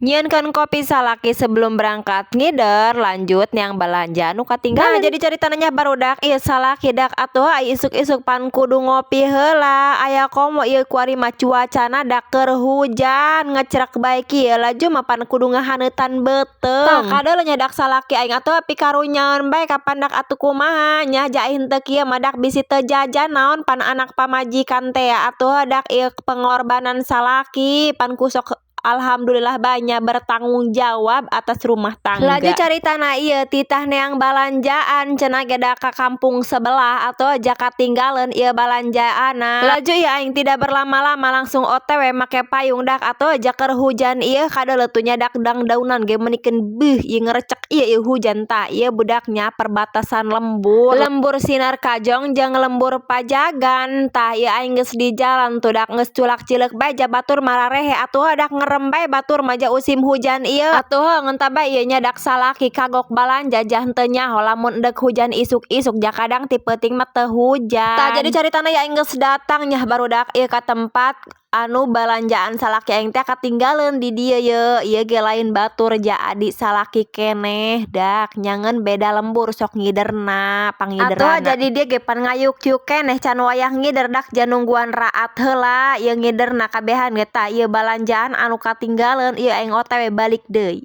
Nyieunkeun kopi salaki sebelum berangkat ngider, lanjut neang balanja nu katinggalan. Nah, jadi caritana nya, barudak, ieu salaki dak atuh ai isuk-isuk pan kudu ngopi heula. Aya komo ieu kuari mah cuacana dak keur hujan ngecrek bae kieu, laju mah pan kudu ngahaneutan beuteung. Tah, kadeuleu nya dak salaki aing atuh pikarunyaeun bae kapan dak atuh kumaha nya, ja henteu kieu mah dak bisi teu jajan naon, pan anak pamajikan teh atuh. Dak ieu pengorbanan salaki pan ku sok alhamdulillah banyak bertanggung jawab atas rumah tangga. Laju caritana ieu titah neang balanjaan cenah ge da ka kampung sebelah atau aja katinggaleun ieu balanjaanna. Laju ieu aing tidak berlama-lama langsung OTW make payung dak atau aja keur hujan ieu. Kadeuleu tuh nya dak dangdaunan ge meunikeun beuh ieu ngerecek ieu, ieu hujan. Tah, ieu budaknya perbatasan lembur, Lembur Sinar Kajong jeung Lembur Pajagan. Tah, ieu aing geus di jalan tuh dak geus culak cileuk bae ja batur mararehe atuh, dak ngerem bae batur mah ja usim hujan ieu atuh. Ngeunta bae ieu nya dak salaki kagok balanja ja henteu nyaho lamun endek hujan isuk-isuk, ja kadang ti peuting mah teu hujan. Tah, jadi caritana ya aing geus datang nya, barudak, ieu ka tempat anu balanjaan salaki aing teh katinggaleun di dieu. Ye ieu ge lain batur ja adi salaki keneh dak nyangeun beda lembur sok ngiderna pangiderna. Atuh jadi dia ge pan ngayuk-yuk keneh can wayah ngider dak ja nungguan raat heula ieu ngiderna kabehan ge. Tah, ieu balanjaan anu katinggaleun ieu aing OTW balik deui.